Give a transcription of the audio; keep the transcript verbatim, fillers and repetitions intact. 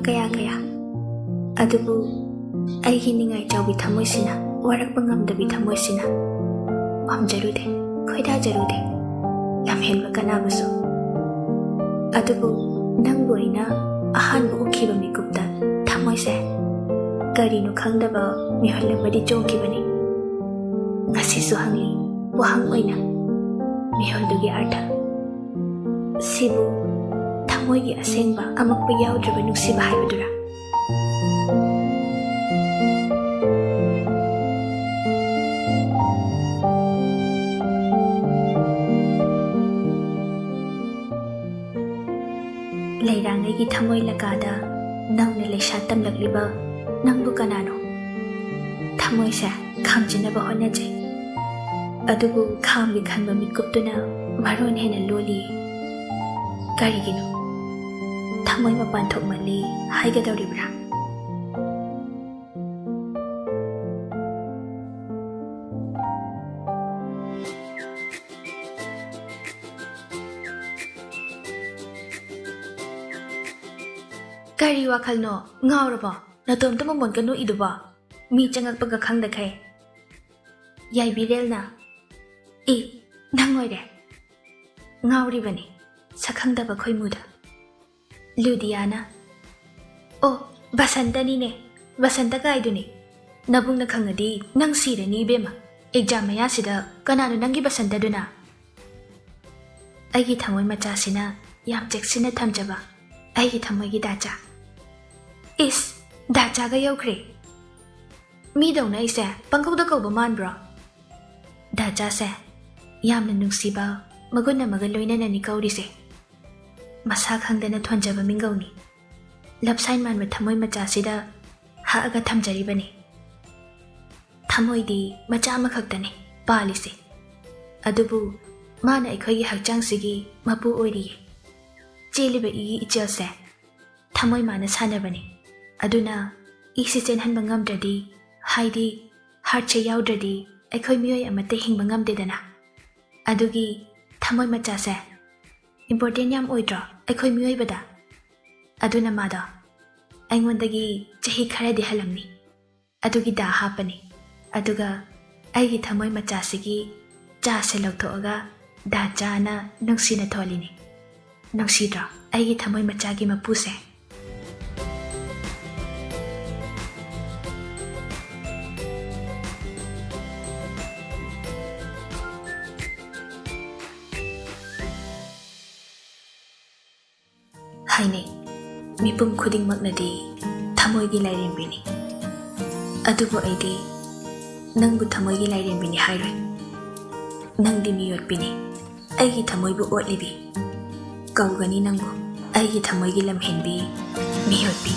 ꯀꯌꯥ ꯀꯌꯥ꯫ ꯑꯗꯨꯕꯨ ꯑꯩꯒꯤ ꯅꯤꯡꯉꯥꯏ ꯆꯥꯎꯕꯤ ꯊꯃꯣꯏꯁꯤꯅ, ꯋꯥꯔꯛꯄ ꯉꯝꯗꯕꯤ ꯊꯃꯣꯏꯁꯤꯅ ꯄꯥꯝꯖꯔꯨꯗꯦ, ꯈꯣꯏꯗꯥꯖꯔꯨꯗꯦ, ꯂꯝꯍꯦꯟꯕ ꯀꯅꯥꯕꯨꯁꯨ꯫ ꯑꯗꯨꯕꯨ ꯅꯪꯕꯨ ꯑꯩꯅ ꯑꯍꯥꯟꯕ ꯎꯈꯤꯕ ꯃꯤꯀꯨꯞꯇ ꯊꯃꯣꯏꯁꯦ ꯀꯔꯤꯅꯣ ꯈꯪꯗꯕ ꯃꯤꯍꯨꯜ ꯑꯃꯗꯤ ꯆꯣꯡꯈꯤꯕꯅꯤ꯫ ꯉꯁꯤꯁꯨ ꯍꯪꯂꯤ ꯋꯥꯍꯪ ꯑꯣꯏꯅ ꯃꯤꯍꯨꯜꯗꯨꯒꯤ ꯑꯔꯊ꯫ ꯁꯤꯕꯨ ꯊꯃꯣꯏꯒꯤ ꯑꯁꯦꯡꯕ ꯑꯃꯛꯄ ꯌꯥꯎꯗ꯭ꯔꯕ ꯅꯨꯡꯁꯤꯕ ꯍꯥꯏꯕꯗꯨꯔꯥ? ꯂꯩꯔꯥꯡꯉꯩꯒꯤ ꯊꯃꯣꯏ ꯂꯀꯥꯗ ꯅꯧꯅ ꯂꯩꯁꯥ ꯇꯝꯂꯛꯂꯤꯕ ꯅꯪꯕꯨ ꯀꯅꯥꯅꯣ? ꯊꯃꯣꯏꯁꯦ ꯈꯥꯝꯖꯤꯟꯅꯕ ꯍꯣꯠꯅꯖꯩ, ꯑꯗꯨꯕꯨ ꯈꯥꯝꯒꯦ ꯈꯟꯕ ꯃꯤꯀꯨꯞꯇꯨꯅ ꯃꯔꯣꯟ ꯍꯦꯟꯅ ꯂꯣꯜꯂꯤ꯫ ꯀꯔꯤꯒꯤꯅꯣ? ꯊꯃꯣꯏ ꯃꯄꯥꯟ ꯊꯣꯛꯃꯜꯂꯤ ꯍꯥꯏꯒꯗꯧꯔꯤꯕ꯭ꯔꯥ? ꯀꯔꯤ ꯋꯥꯈꯜꯅꯣ? ꯉꯥꯎꯔꯕꯣ? ꯅꯇꯣꯝꯇ ꯃꯃꯣꯟ ꯀꯟꯅꯣꯛꯏꯗꯨꯕꯣ? ꯃꯤ ꯆꯪꯉꯛꯄꯒ ꯈꯪꯗꯈꯩ꯫ ꯌꯥꯏꯕꯤꯔꯦꯜꯅ, "ꯏ, ꯅꯪ ꯑꯣꯏꯔꯦ꯫ ꯉꯥꯎꯔꯤꯕꯅꯤ, ꯁꯛꯈꯪꯗꯕ ꯈꯣꯏꯃꯨꯗ꯫" ꯂꯨꯗꯤꯌꯥꯅ, "ꯑꯣ, ꯕꯁꯟꯇꯅꯤꯅꯦ, ꯕꯁꯟꯇ ꯀꯥꯏꯗꯨꯅꯤ꯫ ꯅꯕꯨꯡꯅ ꯈꯪꯉꯗꯤ ꯅꯪ ꯁꯤꯔꯅꯤ ꯏꯕꯦꯝꯃ꯫ ꯑꯦꯛꯖꯥꯝ ꯃꯌꯥꯁꯤꯗ ꯀꯅꯥꯅꯣ ꯅꯪꯒꯤ ꯕꯁꯟꯇꯗꯨꯅ?" ꯑꯩꯒꯤ ꯊꯃꯣꯏ ꯃꯆꯥꯁꯤꯅ ꯌꯥꯝ ꯆꯦꯛꯁꯤꯟꯅ ꯊꯝꯖꯕ ꯑꯩꯒꯤ ꯊꯃꯣꯏꯒꯤ ꯗꯥꯆꯥ꯫ ꯏꯁ, ꯗꯥꯆꯥꯒ ꯌꯧꯈ꯭ꯔꯦ꯫ ꯃꯤꯗꯧꯅ ꯑꯩꯁꯦ ꯄꯪꯀꯧꯗ ꯀꯧꯕ ꯃꯥꯟꯕ꯭ꯔꯣ? ꯗꯥꯆꯥꯁꯦ ꯌꯥꯝꯅ ꯅꯨꯡꯁꯤꯕ ꯃꯒꯨꯟ ꯑꯃꯒ ꯂꯣꯏꯅꯅꯅꯤ ꯀꯧꯔꯤꯁꯦ꯫ ꯃꯁꯥ ꯈꯪꯗꯅ ꯊꯣꯟꯖꯕ ꯃꯤꯡꯒꯧꯅꯤ꯫ ꯂꯞ ꯁꯥꯏꯟ ꯃꯥꯟꯕ ꯊꯃꯣꯏ ꯃꯆꯥꯁꯤꯗ ꯍꯛꯑꯒ ꯊꯝꯖꯔꯤꯕꯅꯤ꯫ ꯊꯃꯣꯏꯗꯤ ꯃꯆꯥ ꯑꯃꯈꯛꯇꯅꯤ ꯄꯥꯜꯂꯤꯁꯦ, ꯑꯗꯨꯕꯨ ꯃꯥꯅ ꯑꯩꯈꯣꯏꯒꯤ ꯍꯛꯆꯥꯡꯁꯤꯒꯤ ꯃꯄꯨ ꯑꯣꯏꯔꯤꯌꯦ꯫ ꯆꯦꯜꯂꯤꯕ ꯏꯒꯤ ꯏꯆꯦꯜꯁꯦ ꯊꯃꯣꯏ ꯃꯥꯅ ꯁꯥꯟꯅꯕꯅꯤ꯫ ꯑꯗꯨꯅ ꯏꯁꯤ ꯆꯦꯟꯍꯟꯕ ꯉꯝꯗ꯭ꯔꯗꯤ, ꯍꯥꯏꯗꯤ ꯍꯥꯔꯠꯁꯦ ꯌꯥꯎꯗ꯭ꯔꯗꯤ ꯑꯩꯈꯣꯏ ꯃꯤꯑꯣꯏ ꯑꯃꯠꯇ ꯍꯤꯡꯕ ꯉꯝꯗꯦꯗꯅ꯫ ꯑꯗꯨꯒꯤ ꯊꯃꯣꯏ ꯃꯆꯥꯁꯦ ꯏꯝꯄꯣꯔꯇꯦꯟ ꯌꯥꯝ ꯑꯣꯏꯗ꯭ꯔꯣ ꯑꯩꯈꯣꯏ ꯃꯤꯑꯣꯏꯕꯗ? ꯑꯗꯨꯅ ꯃꯥꯗꯣ ꯑꯩꯉꯣꯟꯗꯒꯤ ꯆꯍꯤ ꯈꯔꯗꯤ ꯍꯜꯂꯝꯅꯤ꯫ ꯑꯗꯨꯒꯤ ꯗꯥ ꯍꯥꯞꯄꯅꯤ꯫ ꯑꯗꯨꯒ ꯑꯩꯒꯤ ꯊꯃꯣꯏ ꯃꯆꯥꯁꯤꯒꯤ ꯆꯥꯁꯦ ꯂꯧꯊꯣꯛꯑꯒ ꯗꯥ ꯆꯥꯅ ꯅꯨꯡꯁꯤꯅ ꯊꯣꯜꯂꯤꯅꯤ꯫ ꯅꯨꯡꯁꯤꯗ꯭ꯔꯣ ꯑꯩꯒꯤ ꯊꯃꯣꯏ ꯃꯆꯥꯒꯤ ꯃꯄꯨꯁꯦ? ꯍꯥꯏꯅꯩ, ꯃꯤꯄꯨꯝ ꯈꯨꯗꯤꯡꯃꯛꯅꯗꯤ ꯊꯃꯣꯏꯒꯤ ꯂꯥꯏꯔꯦꯝꯕꯤꯅꯤ꯫ ꯑꯗꯨꯕꯨ ꯑꯩꯗꯤ ꯅꯪꯕꯨ ꯊꯃꯣꯏꯒꯤ ꯂꯥꯏꯔꯦꯝꯕꯤꯅꯤ ꯍꯥꯏꯔꯣꯏ꯫ ꯅꯪꯗꯤ ꯃꯤꯑꯣꯠꯄꯤꯅꯤ, ꯑꯩꯒꯤ ꯊꯃꯣꯏꯕꯨ ꯑꯣꯠꯂꯤꯕꯤ꯫ ꯀꯧꯒꯅꯤ ꯅꯪꯕꯨ ꯑꯩꯒꯤ ꯊꯃꯣꯏꯒꯤ ꯂꯝꯍꯦꯟꯕꯤ, ꯃꯤꯑꯣꯠꯄꯤ꯫